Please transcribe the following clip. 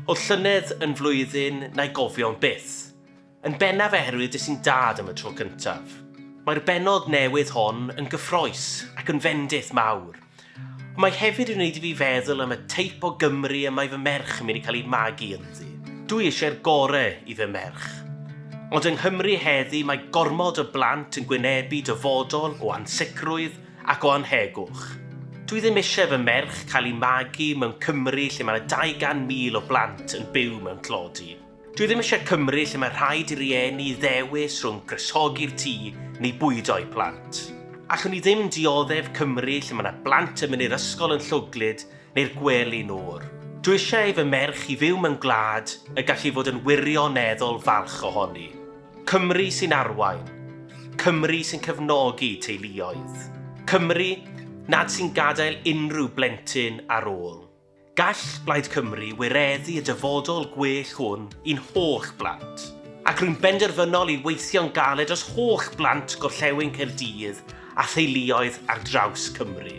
Oedd llynedd yn flwyddyn na'i gofio'n byth, yn bennaf oherwydd des i'n dad am y tro cyntaf. Mae'r bennod newydd hon yn gyffrous ac yn fendith mawr, ond mae hefyd yn gwneud i fi feddwl am y teip o Gymru y mae fy merch yn mynd i cael ei magu ynddi. Dwi eisiau'r gore i fy merch. Ond yng Nghymru heddi mae gormod o blant yn gwynebu dyfodol o ansicrwydd ac o annhegwch. Dwi ddim eisiau fy merch cael ei magu mewn Cymru lle mae 'na 200,000 o blant yn byw mewn tlodi. Dwi ddim eisiau Cymru lle mae rhaid i rieni ddewis rhwng gwresogi'r tŷ neu bwydo'u plant. Allwn ni ddim dioddef Cymru lle mae 'na blant yn mynd i'r ysgol yn llwglyd neu'r gwely'n oer. Dwi eisiau i fy merch i fyw mewn gwlad y gall hi fod yn wirioneddol falch ohoni. Cymru sy'n arwain. Cymru sy'n cefnogi teuluoedd. Cymru nad sy'n gadael unrhyw blentyn ar ôl. Gall Blaid Cymru wireddu y dyfodol gwell hwn i'n holl blant, ac rwy'n benderfynol i weithio'n galed dros holl blant Gorllewin Caerdydd a theuluoedd ar draws Cymru.